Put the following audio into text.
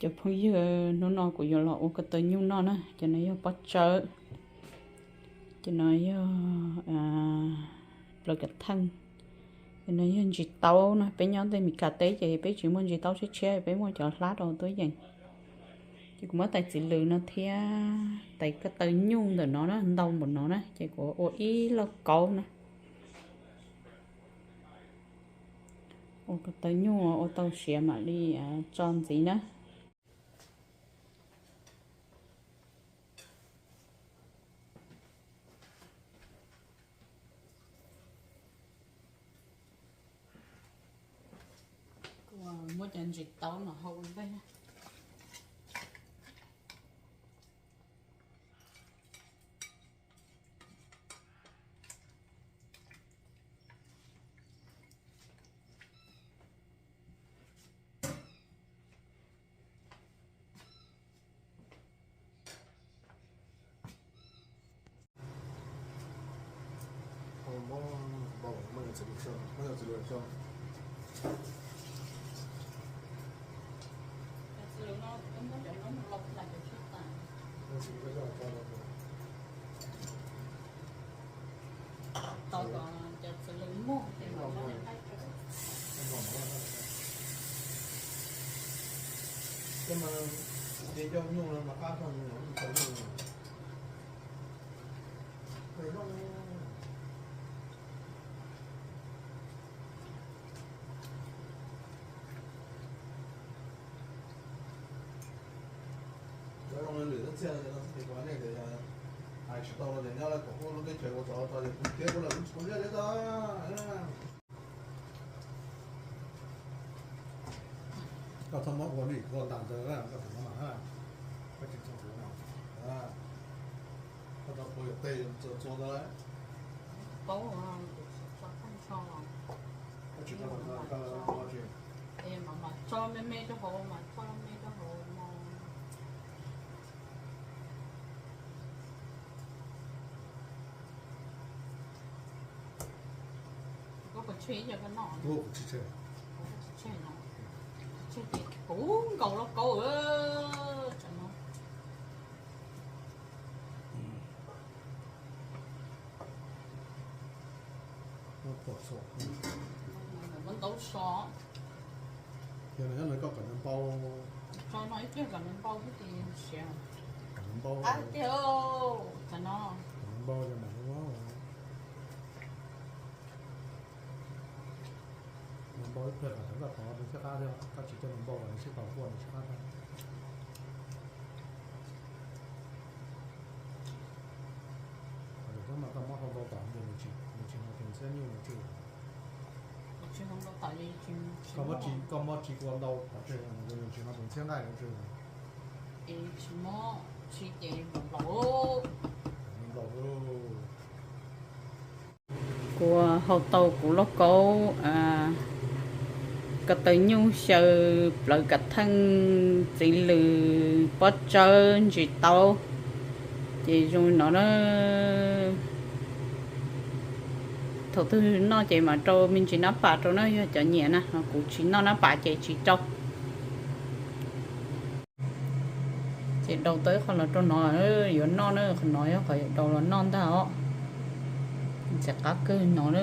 Cov phooj ywg, hnub no kuv yuav los ua ko taw nyuj noj na. Cov no yog pob tsawb, cov no yog plawv kav theej, cov no yog ntsis taub na. Peb nyob ntej Meskas teb ces peb tsis muaj ntsis taub tshiab tshiab, peb muaj cov hlab rau tub yees. Ces kuv muab tais txiv lws no thiab tais ko taw nyuj ntawm no na, ntau npaum no na, ces kuv ua ib lauj kaub na. Ua ko taw nyuj ua tau siav mam li tso ntxiv na. Muab cov ntsis taub no hau ua ntej. Tau cov txiv lws muag ces mam muab qaib rau. Ces mas, ces coj nyuj no mas qab tag, nyuj tau nyuj. Lawv zoo li lwm tab txiaj no xwb ces kuv hais nej tias yog hais tsis tau no ces nyob lawv kom kuv lub teb chaws ua tsov ua rog ces kuv khiav kuv lawm kuv tsis quav ntsej li ntag. Koj txhob muab ua li koj ntas ntawd, koj tseem muab mas, koj tseem txhob ua no. Koj tau pua yog tej txua txua ntawd. Paub, koj tsis tau, koj tsis, es mam, mam tso me me rau hauv, mam tso me rau hauv no. Koj puas tseg ib co koj noj? Kuv tsis tseg. Kuv tsis tseg no. Tseg ces kuv nkaus lauj kaub tsam no. Muab ntaub so. Yog no nyob no koj kom nws npau. Tso no ib pliag kom nws npau xwb ces siav. Kom nws npau. Qab tiag, tsam no. Kom nws npau ces mam li muab. Nws npau ib pliag kom sawv ntxov qhov nws sib qab thiab, koj tsis coj nws npau kom nws sib tau kuaj nws sib qab thiab. Lwm hnub no koj muab hau ntau tom ces nws tsis, nws tsis hnov tus ntxhiab nyuj nws tsw. Koj muab ris, koj muab ris kua ntau qhov tseg nws tsis hnov tus ntxhiab nqaij nws tsw. Es tsis muab ris ces nplaum, nplaum. Kuv hau tau kuv lauj kaub ko taw nyuj xyaw plawv kav theej txiv lws pob tsawb ntsis taub ces zoo li no na. Thaum twg noj ces mam rau me ntsis nab pas rau na, yog cov nyiam na, kuv tsis noj nab pas ces tsis rau. Ces daus tau ib qho los rau no, yuav noj na, qhov no yog qhov yuav daus los noj ntag os. Ntxim qab kawg no na.